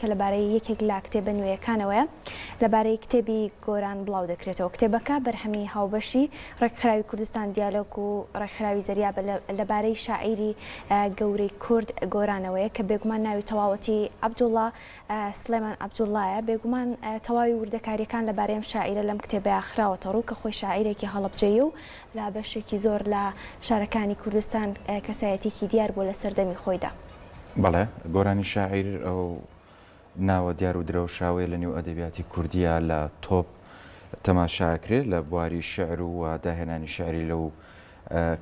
کە لەبارەی یەکێک لە کتێبە نوێیەکانەوەیە لەبارەی کتێبی گۆران بڵاو دەکرێتەوە. کتێبەکە بەرهەمی هاوبەشی ڕێکخراوی کوردستان دیالۆگ و ڕێکخراوی زەریابە لەبارەی شاعیری گەورەی کورد گۆرانەوەیە کە بێگومان ناوی تەواوەتی عەبدوڵا سڵێمان عەبدوڵایە. بێگومان تەواوی وردەکارییەکان لەبارەی ئەم شاعیرە لەم کتێبەیا خراوەتە ڕوو کە خۆی شاعیرێکی هەڵەبجەییە و لە بەشێکی زۆر لە شارەکانی کوردستان کەسایەتییەکی دیار بووە لە سەردەمی خۆیدا. بەڵێ، گۆرانی شاعیر ئەو ناوە دیار و درەوشاوەیە لە نێو ئەدەبیاتی کوردییا لە تۆپ تەماشا ئەکرێ لە بواری شیعر و داهێنانی شیعری لەو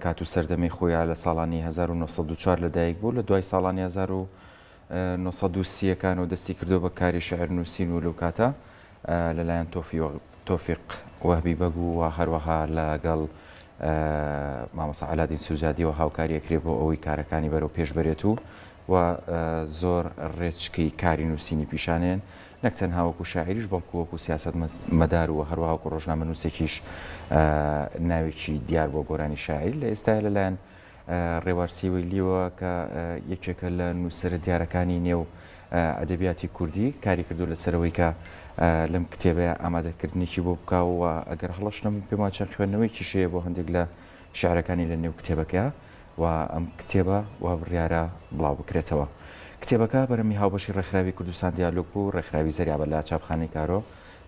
کات و سەردەمەی خۆیا لە ساڵانی 1904 لەدایک بوو لە دوای ساڵانی 1930 ەکانەوە دەستی کردووە بە کاری شیعر نووسین و لەو کاتە لەلایەن تۆفیق وەهبی بەگ و هەروەها لەگەڵ مامۆستا عەلادین سوجادیەوە هاوکاری ئەکرێ بۆ ئەوەی کارەکانی بەرەو پێش بەرێت و و زۆر ڕێچکەی کاری نووسینی پیشانێن نەک تەنها وەکو شاعیریش بەڵکو وەکو سیاسەتمەدار و هەروەها وەکو ڕۆژنامەنووسێکیش ناوێکی دیار بۆ گۆرانی شاعیر لە ئێستایا لەلایەن ڕێوار سیوەیلیەوە کە یەکێکە لە نووسەرە دیارەکانی نێو ئەدەبیاتی کوردی کاری کردو لەسەرەوەی کە لەم کتێبەیە ئامادەکردنێکی بۆ بکا و ئەگەر هەڵەش نەبم پێم وایە چەند خوێندنەوەیەکیش هەیە بۆ هەندێک لە شیعرەکانی لە نێو کتێبەکەیا و ئەم کتێبە وا بڕیارە بڵاو بکرێتەوە. کتێبەکە بەرهەمی هاوبەشی ڕێکخراوی کوردستان دیالۆگ و ڕێکخراوی زەریابە لە چاپخانەی کارۆ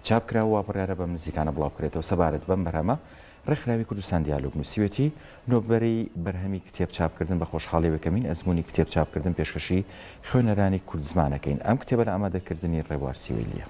چاپ کرا و وا بڕیارە بەم نزیکانە بڵاو بکرێتەوە. سەبارەت بەم بەرهەمە ڕێکخراوی کوردستان دیالۆگ نووسیوێتی، نۆبەرەی بەرهەمی کتێب چاپکردن بە خۆشحاڵیەوە یەکەمین ئەزموونی کتێب چاپکردن پێشکەشی خوێنەرانی کوردزمان ئەکەین. ئەم کتێبە لە ئامادەکردنی ڕێبوار سیوەیلییە.